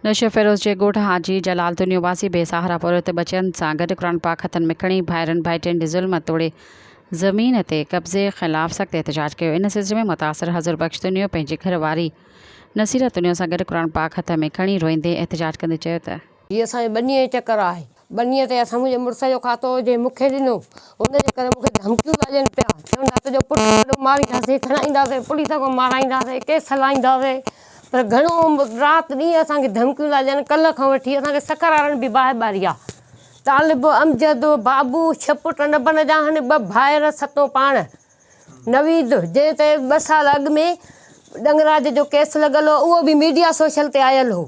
نوشهروفيروز جي ڳوٺ حاجي جلال تنيو واسي بي سهارا پورهيت ٻچن سان گڏ قرآن پاڪ هٿن ۾ کڻي ڀائرن ڀائٽين جي ظلم توڙي زمين تي قبضي خلاف سخت احتجاج ڪيو. ان سلسلي ۾ متاثر حضور بخش تنيو پنهنجي گهر واري نصيره تنيو سان گڏ قرآن پاڪ هٿ ۾ کڻي روئيندي احتجاج ڪندي چيو ته. هي اسان جو ٻنيء جو چڪر آهي. ٻنيء تي اسان منهنجي مڙس جو کاتو هو جنهن مون کي ڏنو. ان جي ڪري مون کي ڌمڪيون ٿا ڏين پيا. چون ٿا تنهنجو پٽ وڏو مارينداسين، کڻائينداسين، پوليس کان مارائينداسين، ڪيس هلائينداسين. پر گهڻو رات ڏينهن اسان کي ڌمڪيون ٿا ڏين. ڪلهه کان وٺي اسان کي سکر وارن به باهه ٻاري آهي. طالب، امجد، بابو، ڇهه پٽ نبن جا آهن، ٻه ڀائر، ستون پاڻ. نويد، جنهن تي ٻه سال اڳ ۾ ڏنگراج جو ڪيس لڳل هو، اهو به ميڊيا سوشل تي آيل هو.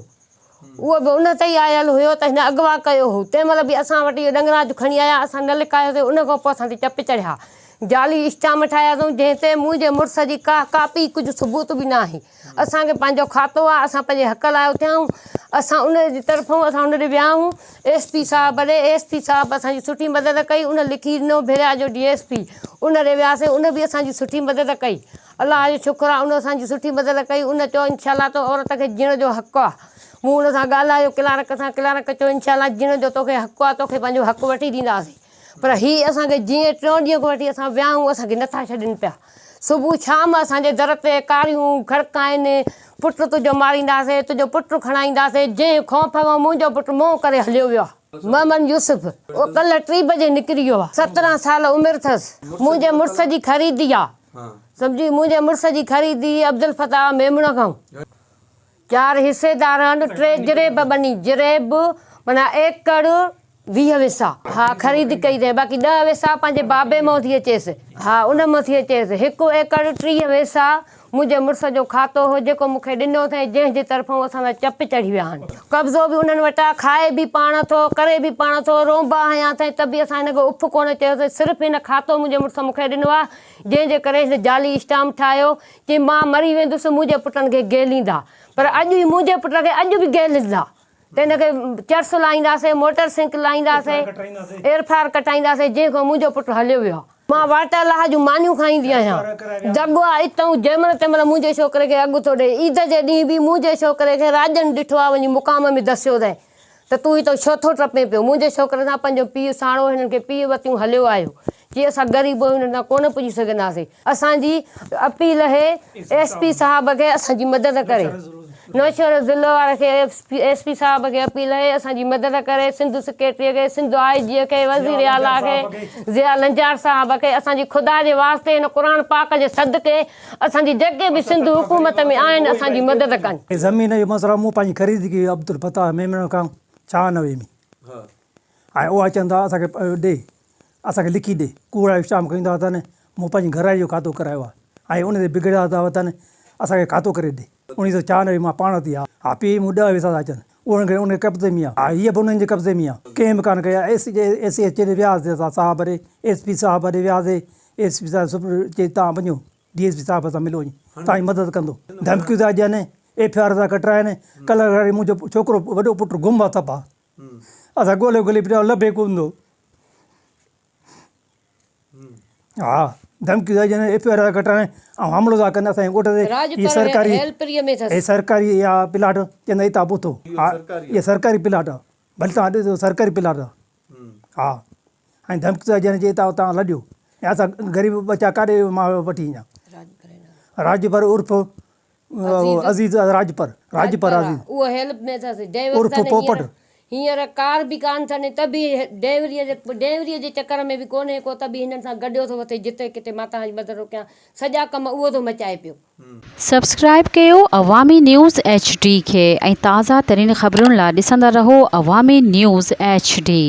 اهو به ان تي ئي آيل هيو ته هن اغوا ڪيو هو. تنهن مهل به اسان وٽ اهو ڏنگراج کڻي آيا، اسان نه لڪايوسين، ان کان پوء اسان تي چپ چڙهيا. جعلي اشتهام ٺاهيا اٿئون، جنهن تي منهنجي مڙس جي ڪا ڪاپي ڪجهه ثبوت به ناهي. اسان کي پنهنجو کاتو آهي، اسان پنهنجي حق لاء اٿيا آهيون. اسان ان جي طرفون اسان ان ڏي ويا آهيون، ايس پي صاحب ڏي، ايس پي صاحب اسان جي سٺي مدد ڪئي، ان لکي ڏنو ڀيريا جو ڊي ايس پي، ان ڏي وياسين، ان به اسان جي سٺي مدد ڪئي. الله جو شڪر آ ان اسان جي سٺي مدد ڪئي ان چيو انشاء الله تو عورت کي جيئڻ جو حق آ مون ان سان ڳالهايو ڪلارڪ سان ڪلارڪ چيو انشاء الله جيئڻ جو توکي حق آ توکي پنهنجو حق وٺي ڏينداسين پر هي اسان کي جيئن ٽيون ڏينهن کان وٺي اسان ويا آهيون اسان کي نٿا ڇڏين پيا صبح شام اسان جي در تي ڪاريون کڙڪائن پٽ تنهنجو مارينداسين تنهنجو پٽ کڻائينداسين جنهن خوف مان منهنجو پٽ منهن ڪري هليو ويو آ. محمد يوسف اهو ڪلهه ٽي بجي نڪري ويو آ 17 سال عمر اٿس منهنجي مڙس جي خريدي آ. سمجهي منهنجي مڙس جي خريدي عبدالفتاح ميمڻ کان چار حصيدار آهن ٽي جريب ٻني جريب معنيٰ ايڪڙ 20 وسا ها خريد ڪئي اٿئي باقي ڏهه وسا پنهنجي بابي مان ٿي اچيس ها ان مان ٿي اچيس هڪ ايڪڙ 30 وسا منهنجي مڙس جو کاتو هو جيڪو مون کي ڏنو اٿئي جنهن جي طرفون اسان سان چپ چڙهي ويا آهن قبضو به انهن وٽ آهي کائي به پاڻ ٿو ڪري به پاڻ ٿو رونبا هنيا اٿئي ته به اسان هن کي اف ڪونه چيوسين صرف هن کاتو منهنجي مڙس مون کي ڏنو آهي جنهن جي ڪري هن جعلي اشٽام ٺاهيو، چي مان مري ويندس منهنجي پٽن کي گهليندا، پر اڄ ئي منهنجي پٽ کي اڄ به گهليندا ته هن کي چرس لائينداسين، موٽر سائيڪل لائينداسين، ايئرفائر ڪٽائينداسين، جنهن کان منهنجو پٽ هليو ويو آهي. مان واٽر لاهه جون مانيون کائيندي آهيان. دڳو آهي اتئون جنهن مهل تنهن مهل منهنجي ڇوڪري کي اڳ ٿو ڏئي. عيد جي ڏينهن به منهنجي ڇوڪري کي راڄن ڏٺو آهي وڃي مقام ۾ دسيو اٿئي. ته تون هتان ڇو ٿو ٽپين پيو؟ منهنجي ڇوڪري سان پنهنجو پيء ساڻو هنن کي پيء وتيون هليو آيو. چي اسان غريب آهيون هنن سان ڪونه پڄي سگهنداسين. اسان جي اپيل اهي ايس پي صاحب کي اسان جي مدد ڪري. نوشهرو ضلعو واري کي ايس پي صاحب کي اپيل اهي اسان جي مدد ڪري. سنڌ سيڪريٽري کي، سنڌ آء جي کي، وزير اعليٰ کي، ضياء لنجار صاحب کي اسان جي خدا جي واسطي هن قرآن پاڪ جي صدقي اسان جي جيڪي به سنڌ حڪومت ۾ آهن اسان جي مدد ڪن. زمين جو مسئلو مون پنهنجي خريد ڪئي عبدالفتاح ميمڻ کان 96 ۾ ۽ اها چون ٿا اسان کي ڏي اسان کي لکي ڏي ڪوڙا اشتهام ڪيون ٿا وتن مون پنهنجي گهر واري جو کاتو ڪرايو آهي ۽ ان تي بگڙيا ٿا وتن اسان کي کاتو ڪري ڏي 1996 مان پاڻ ورتي ها ها پي مون ڏهه ويسا ٿا اچن انهن کي ان قبضي ۾ آ هيء به انهن جي قبضي ۾ آ ڪنهن به ڪانه ڪئي آ ايس ايس ايڇ ڏي وياسي اسان صاحب ڏي ايس پي صاحب ڏي وياسي ايس پي صاحب سڀ چي تان وڃو ڊي ايس پي صاحب سان ملو وڃي تان جي مدد ڪندو ڌمڪيون ٿا ڏين ايف I R ٿا ڪٽرائن ڪلهه وري منهنجو ڇوڪرو وڏو پٽ گم آ صفا اسان ڳولي ڳولي پيا لڀي ڪونه ٿو ها ڌمڪي ٿا ڏين ايف I R ڪٽرائين ۽ حملو ٿا ڪن اسان جي ڳوٺ تي هي سرڪاري هي سرڪاري اها پلاٽ چوندا هتان پهتو ها اها سرڪاري پلاٽ آ ڀلي توهان ڏسو سرڪاري پلاٽ آ ها ۽ ڌمڪي ٿا ڏين چي هتان توهان لڏيو ۽ اسان غريب ٻچا ڪاڏي مان وٺي وڃان راڄپر عرف عزيز راڄپر راڄپر عزيز اهو هيلپ ۾ اٿس عرف پوپٽ هينئر ڪار به ڪانه اٿن ته به ڊيوريء جي ڊيوريء جي چڪر ۾ به ڪونهي ڪو ته به هنن سان گڏيو ٿو وتي جتي ڪٿي مان توهان جي مدد ٿو ڪيان سڄا ڪم اهو ٿو مچائي پيو. سبسڪرائيب ڪيو عوامي نيوز ايڇ ڊي کي ۽ تازه ترين خبرن لا ڏسندا رهو عوامي نيوز ايڇ ڊي.